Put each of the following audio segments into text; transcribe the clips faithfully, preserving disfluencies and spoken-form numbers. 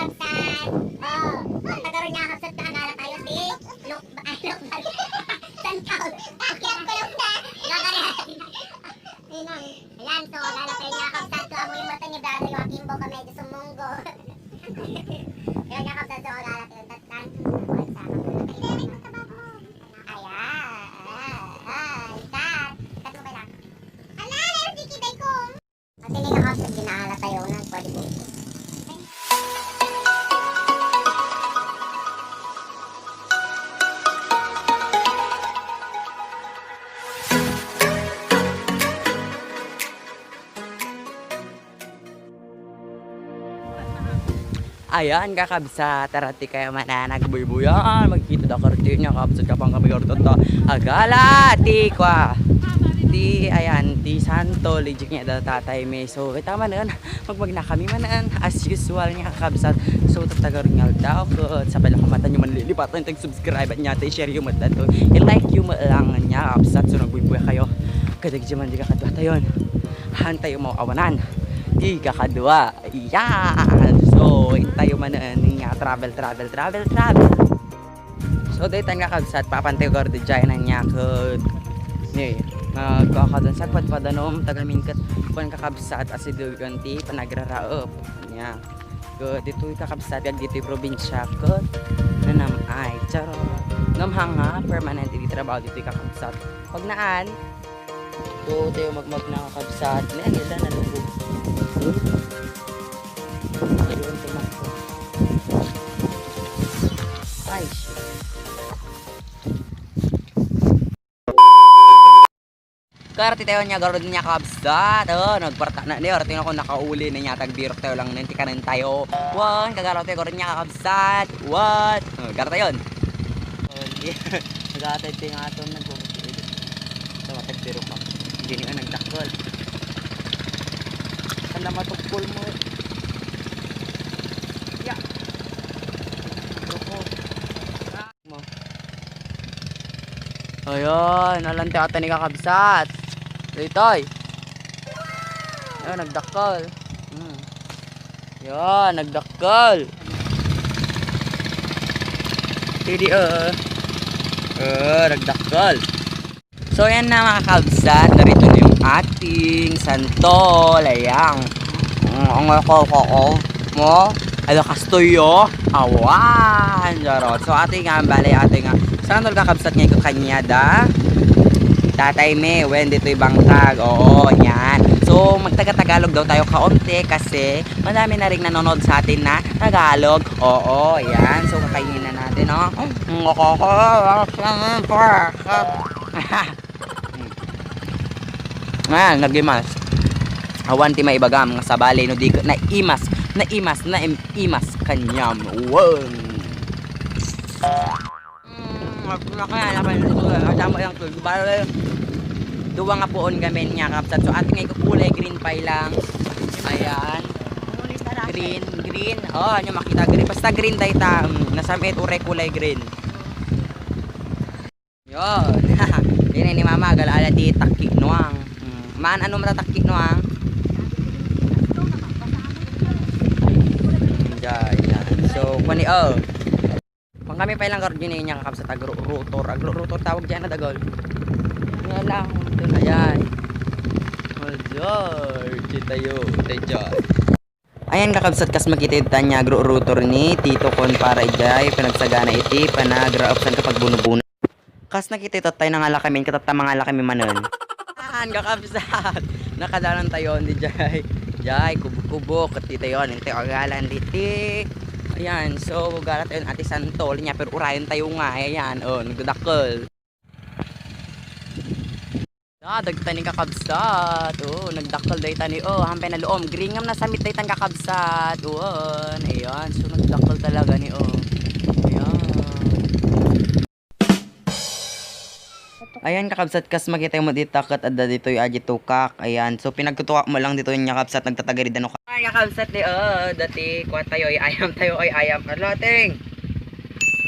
Kabsat. Oh, tagaron niya, kabsat, ka, agala tayo, di? Look, ay, look, San Paul. Akyat ko lang na. Gaganan. Ayan, so, agala tayo niya, kabsat, ko, amo yung mata ni Brother Joaquin, baka medyo sumunggo. Ayan niya, kabsat, so, agala tayo, tatlan. Ayan. Ay, kat. Kat mo ba lang? Ala, alergy kita, ikong. At ini nga kasi ginaala tayo ng pwede po. Ayan, kakabsat, tara ti kayo manen agbuybuyan. Magkita da karti niya, kabsat, kapang kami karto ta. Agala, ti kwa. Ti, ayan, ti Santo, legit niya da tatay mi. So, kita manen, magmagna kami manen, as usual niya, kakabsat. So, tatagar nga daw, ket sa pala kumatan niyo man lilipatan, tag-subscribe niya, ti share you met to. I-like you met lang niya, kabsat. So, nagbuybuya kayo. Kadag di man di kakadwa tayon. Han tayo mo awanan. Ti kakadwa. Ayan. So, intayo manen nga travel, travel, travel, travel. So, daytan nga kabsat, papan tayo gardi jay na niya ket ni, nagkakadun sa padpadanom, tagamin ket kuwan kakabsat, asidugan ti panagraraep niya. Ket ditoy kakabsat, agditoy probinsya ket nanam-ay. Charot. Namhanga, permanent iti trabaho ditoy kakabsat. Pag naan, So, tayo magmagna kakabsat. May agila na lugo. Ayun, tumakbo. Ay, shit. Karati tayo niya, garod niya kabsat. Oh, nagparta na niya. Arati na ko nakauli na niya. Tagbirok tayo lang nen. Tikanan tayo. Wan, kagaraw tayo, garod niya kakabsat. What? Oh, garata yun. Oh, di. Nagatay ti nga aton nagbubuti. Sa matag pero pa. Hindi niya nagdakol. Saan na matukol mo? Ya. Loko. Mo. Ayun, alam ti ata ni kakabsat. Toy, toy. Ayun, nagdakol. Hmm. Yan, nagdakkel. Pwede, oh. Oh, nagdakkel. So, yan na, mga kabsat. Narito na yung ating santol. Ayan. Mm, ang ako, ako, mo. Ala, kastoyo. Awan. Charot. So, ato nga, bale, ato nga. Santol kakabsat nga ikaw kanya da. Tatay me, when dito'y bangkag. Oo, yan. So, magtaga-Tagalog daw tayo kaunti kasi Madami na ring nanonood sa atin na Tagalog. Oo, yan. So, kakainin na natin, no? Mm, nagimas. Awan ti maibagam nga sabali no di ka naimas, naimas, naimas kaniam. Wow. Mm, nagpinaka na pa yung ito. Ang tama lang to. Bale, duwa nga puon gamin nga, kabsat. So, ating nga ikukulay green pay lang. Ayan. Green, green. Oh, ano makita green? Basta green dayta. Mm, nasamit uray kulay green. Yun. Ini ni Mama, agala-ala ti takki nuang. Mm. Maan, ano mata takki nuang? Mm, dyan, yan. So, kuni, oh. Pang kami pa ilang garden niya kakabsat agro-rotor. Agro-rotor tawag diyan na dagol. Nga lang, ito na yan. Major, kita yo, kita dyan. Ayan kakabsat, kas makita ita niya agro-rotor ni Tito kon para ijay panagsagana iti panagraupsan kapag buno-buno. Kas nakita ita tayo nangala kami, katatta mangala kami manen. Ayan kakabsat. Nakadalan tayo, di jay. Jay, kubo-kubo, ket ditayo, ante, agalan diti. Ayan, so, gala tayo, Ate Santol niya, pero urayan tayo nga, ayan, oh, nagdadakkel. Ah, dagta ni kakabsat, oh, nagdakkel dayta ni, oh, hampay na luom, green ngam nasamit daytan kakabsat, oh, ayan, so, nagdakkel talaga ni, oh, ayan. Ayan, kakabsat, kas makita mo dita, ket adda ditoy aji tukak. Ayan, so pinagtutukak mo lang ditoy niya, kabsat, nagtatagari dano ka. Ay, kakabsat, di, oh, dati, kuha tayo, ay, ayam tayo, ay, ayam. Alating!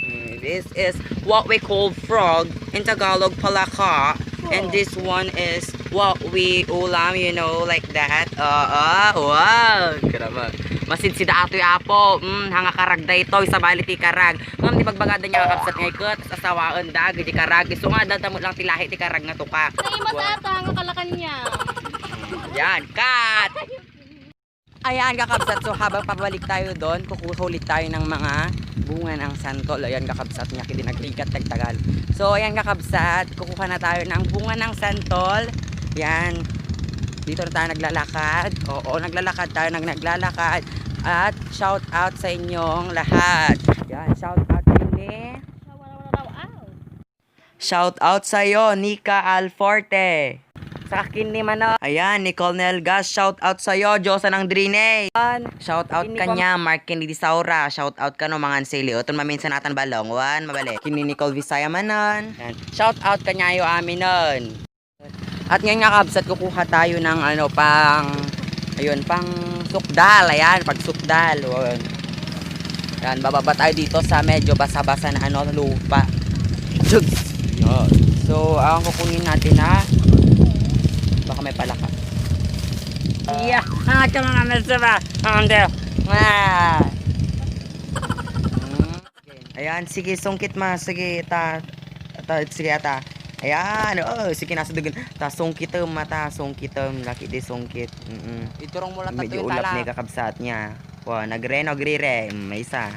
Mm, this is what we call frog in Tagalog, palaka. And this one is what we ulam, you know, like that. Uh, uh, wow! Grabe. Masidsida atoy, Apo. Mm, hanga karag daytoy, sabali ti karag. Ngem ni bagbagada niya, kakabsat, nga iket, asawaen da, agay di karag. Isu nga, adda met lang ti lahi ti karag nga tukak. Naima ta, hanga kalakan niya. Yan, cut! Ayan, kakabsat. So, habang pabalik tayo doon, kukuha ulit tayo ng mga bunga ng santol. Ayan, kakabsat, niya, kini nagrigat, nagtagal. So, ayan, kakabsat, kukuha na tayo ng bunga ng santol. Yan. Dito na tayo naglalakad. Oo, naglalakad tayo ng naglalakad. At shout out sa inyong lahat. Yan, shout out din ni Shout out sa'yo, Nika Alforte. Sa akin ni Mano. Ayan, Nicole Nelgas, shout out sa'yo, Diyosa ng Drine. Yan. Shout out kanya, Mark Kennedy Saura. Shout out kano, mangan sili. Uton maminsan atan balong. Wan, mabalik. Kini Nicole Visaya manon. Yan. Shout out kanyayo aminon. At ngayon nga, kabsat, kukuha tayo ng ano, pang, ayun, pang sukdal. Ayan, pag sukdal. Ayan. Ayan, bababa tayo dito sa medyo basa-basa na ano, lupa. Jugs! Yun. So, ang kukunin natin na baka may palaka. Yeah! Ang ating mga mesa ba? Ang ando. Ah! Ayan, sige, sungkit ma, sige, ta, ta, sige, ata. Ayan, oh, sige, nasa dugan. Ta, sungkitem, mata, sungkitem, laki di sungkit. Mm-mm. Iturong mo lang. Medyo ulap ni kakabsat niya. Wa, nagreno, grire, mm, may isa.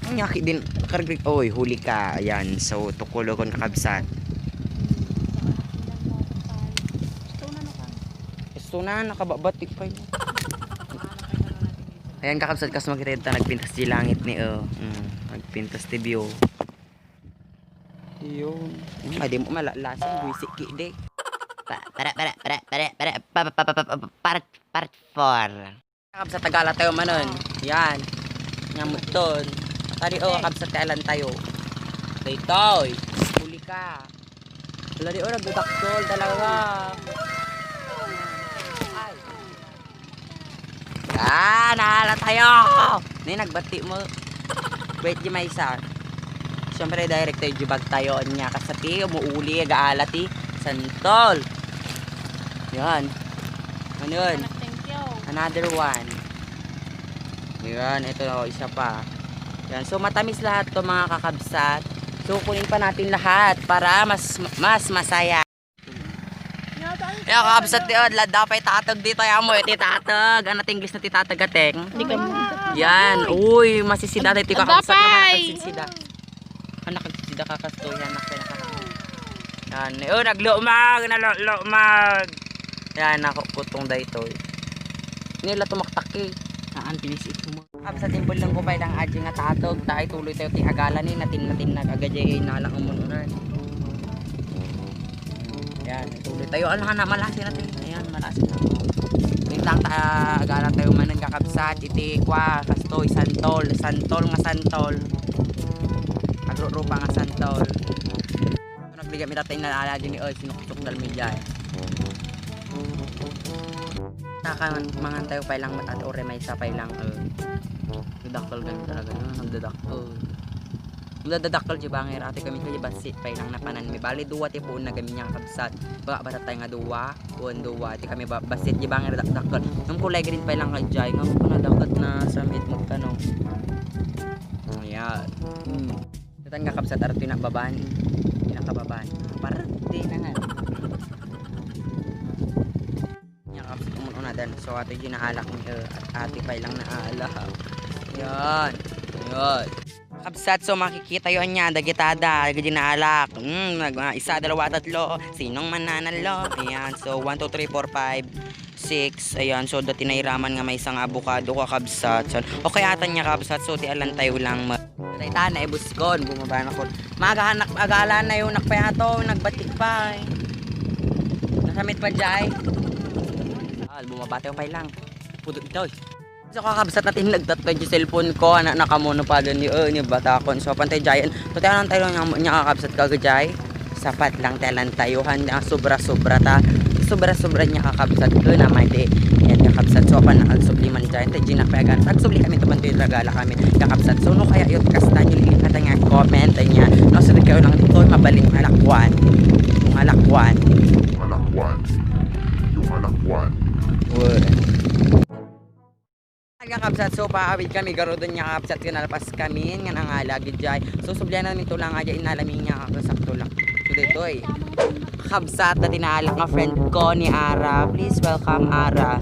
Ang yaki din, kargrig, oy, huli ka. Ayan, so, tukulokon kakabsat. Gusto na, nakababatik kayo. Ayan, kakabsat, kas makita ta nagpintas di langit ni, oh. Mm, nagpintas ti view. Yun. Mm, adi mo malalasan, buisik ki, di. Pa-, para, para, para, para, para, pa, pa, pa, pa, pa, pa, part, part four. Kakabsat, agala tayo manon. Yan. Nga muton. Kari, oh, kakabsat, kailan tayo. Daytoy. Huli ka. Wala di, oh, nagdudakkel talaga. Ay. Ah, naala tayo! Ni, nagbati mo. Wait, di maysa. Siyempre, direct tayo, jubag tayo. Anya, kasati, umuuli, agaala ti santol. Yan. Ano yun? Thank you. Another one. Yan, ito, isa pa. Yan. So, matamis lahat to, mga kakabsat. So, kunin pa natin lahat para mas, mas masaya. Ayan, kakabsat, ti, oh, ladda pay tatag dito. Ayan mo, iti tatag. Ano ti English na ti tatag, ateng? Di ka mo. Yan. Uy, masisida tayo ti kakabsat. Ladda pay. Nakakasida. Anak, sida kakastoy, anak, kaya nakaka-, yan. Oh, naglumag, nalulumag. Yan, ako, kutong daytoy. Nila tumaktak, eh. Saan, pinis ito mo? Kabsat, imbulang ko pay lang adi nga tatag, ta ituloy tayo ti agala ni, natin-natin nag-agadi, nalang umununan. Yan, ituloy tayo. Ala na, malasi natin. Ayan, malasi na. Wait lang, ta, agala tayo manen, kakabsat, iti kwa, kastoy, santol, santol nga santol. Agrurupa nga santol. Nagliga mi tatay na ala din, oy, sinuksok dal media, eh. Nakaman-, mangan tayo pay lang, mataas, ore, maysa pay lang, eh. Dadakkel gani talaga, no? Nagdadakkel. Nagdadakkel di banger, ati kami kaya bassit pay lang napanan mi. Bali, dua ti puon na gami niya kabsat. Ba, bata tayo nga dua, puon dua. Ati kami ba, bassit di banger dak-, dakkel. Nung kulay green pay lang kay Jai, nga ko na dapat na sa meat mo ka, no? Ayan. Hmm. Datan nga kabsat, arto yung nakababan. Yung nakababan. Parte na nga. Yung kabsat, umun-unadan. So, ato yung naalak ni, uh, at ati pay lang naalak. Yan. Yan. Kabsat, so makikita yo anya, dagitada, dagiti naalak. Mm, nag-, ah, isa, dalawa, tatlo. Sinong mananalo? Ayan, so one, two, three, four, five, six. Ayan, so dati nairaman nga maysa nga abukado, kakabsat. So, okay atan niya, kabsat. So, ti alan tayo lang ma-, Dayta, naibuskon, bumaba na ko. Magahanak, agala na yung nakpayato, nagbatik pa, eh. Nasamit pa, Jai. Ah, bumaba tayo pay lang. Pudot ito, eh. So, kakabsat natin, nagtatlo yung cellphone ko, anak, nakamono pa dun yung, eh, yung batakon. So, pantay Jai, pati anong tayo niya, niya kakabsat ka, Jai? Sapat lang talan tayo, handa sobra-sobra ta. Sobra-sobra niya kakabsat ko naman di. Yan kakabsat, so pa nakagsubli man dyan. Tayo ginakpayagan. Tagsubli kami tuman tayo ragala kami. Kakabsat, so no kaya yun kasta niyo, lipat nga comment niya. No, sabi kayo lang dito, mabaling malakwan. Malakwan. One. Kakabsat, so paawid kami garuden nga kakabsat, kinalpas kami nga nangalagi jay. So sublian namin tulang aja inalami nga kasakto lang. So ditoy. Kakabsat, dati naalak nga friend ko ni Ara. Please welcome Ara.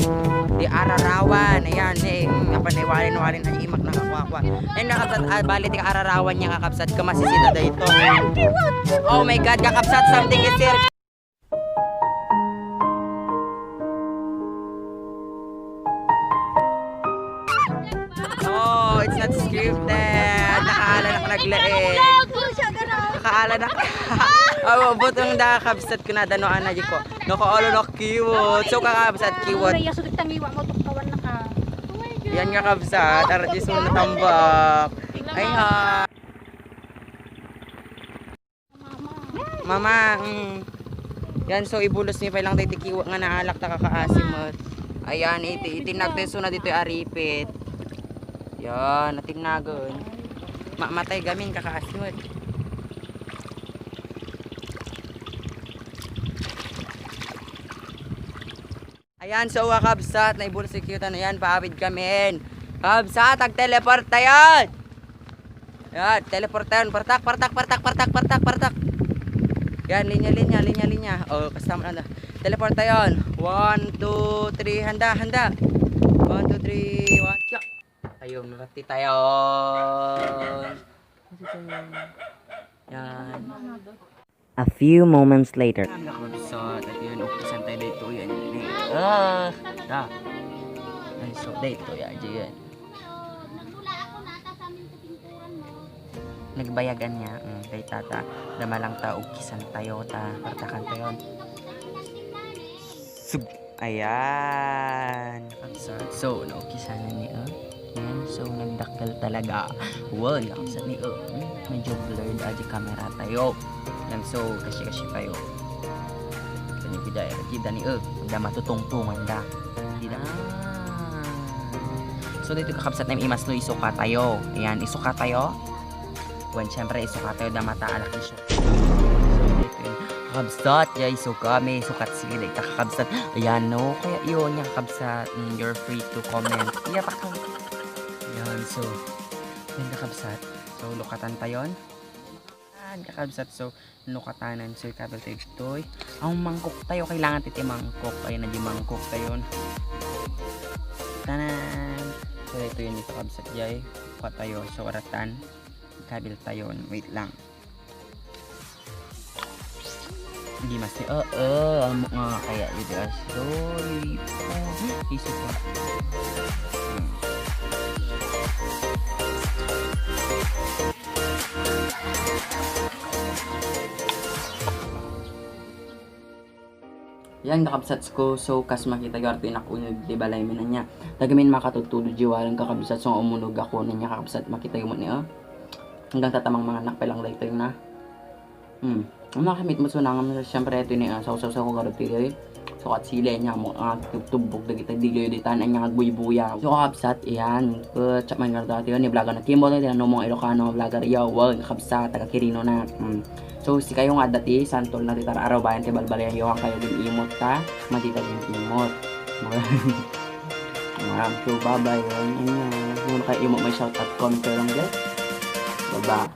Di Ara Rawan. Ayan, eh, mm, apan ay walin-walin ay imak nakakuakua. And kakabsat, ah, bali ti Ara Rawan nga kakabsat, kamasisita dayto. Oh my God, kakabsat, something is here. Oh, it's not scripted. Nakaala na ka naglaing. Nakaala na ka. Oh, butong da kabsat ko na dano ana ko. Nakaala na cute. So kakabsat cute. Ay, aso tangiwa mo tuktawan na ka. Yan nga kabsat, artis mo natambak. Ay ha. Mama, mm. Yan, so ibulos ni pay lang tayo ti kiwa nga naalak ta kakaasim met. Ayan, iti, itinag tayo suna ditoy aripit. Yan, natinnagon. Mamatay gamin kakaasim met. Ayan, so, ah, kabsat, naibulos si cute, ano yan, paawid kami. Kabsat, ag-teleport tayo! Yan, teleport tayo. Partak, partak, partak, partak, partak, partak. Yan, linya, linya, linya, linya. Oh, kasta mo na. Teleport tayo. One, two, three, handa, handa. One, two, three, one. Tiyak. Ayun, mati tayo. Yan. A few moments later. Ang nakabsat, at yun, ukisan tayo dito, yan, yan, yan. Ah, da. Ay, so, dito, yan, yan. Nagbayagan niya, mm, kay tata. Damalang ta, ukisan tayo, ta, partakan tayo. Sug-, ayan. Kakabsat. So, naukisanan ni, oh. Yan, so, nagdakkel talaga. Wow, kakabsat ni, oh. Hmm, medyo blurred aja camera tayo. Yan, so, kasi-kasi tayo. Kani kita, kita ni, oh. Da matutungtungan da. Kita. Ah. So, dito kakabsat na imas no, isuka tayo. Ayan, isuka tayo. Wen, syempre, isuka tayo da mata alak isu. Kakabsat, ya, isuka, may isukat sila, kakabsat. Ayan, no? Kaya yun, ya, kakabsat. Mm, you're free to comment. Ya, baka. Yan, so, yan, kakabsat. So, lukatan tayo. Yan, kakabsat. So, lukatanan. So, ikabil tayo ditoy. Ang mangkok tayo, kailangan ti mangkok. Ayan na di mangkok tayo. Tanan! So, ito yun dito, kabsat, jay. Kuha tayo. So, aratan. Ikabil tayo. Wait lang. Hindi mas, oo, amo nga kaya ito. Sorry. Oh, isa pa. Hmm. Yan, kakabsats ko. So, kas makita yu, arto inak uneg ti balay mi ania. Dagami makatudtudo di wareng, kakabsat, so, nga umunog ako ania, kakabsat, makita yu met ni, ah. Hanggang tatamang manganak pa lang daytoy na. Hmm. Ang makamit mo, so, nangam, siyempre, ito ni, ah, sawsawsaw ko garot ti, eh. So, kat sili ania mo, ah, tubtubog dagita diloy ditan, ania nga agbuybuya. So, kakabsat, iyan. Put, chat man garot ti, ni vlogger na Kimbo, ti, ano mo, Ilocano, vlogger, yo, wag, kakabsat, taga Quirino na. Hmm. So, sikayo nga adda ti santol na ti tar-araw bayan ti balbalian yu, kayo din imot ta, madita din imot. Maram, so, bye-bye. Yan, yan, yan. Muna kayo imot may shoutout, comment kayo lang dyan. Baba.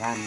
Yan.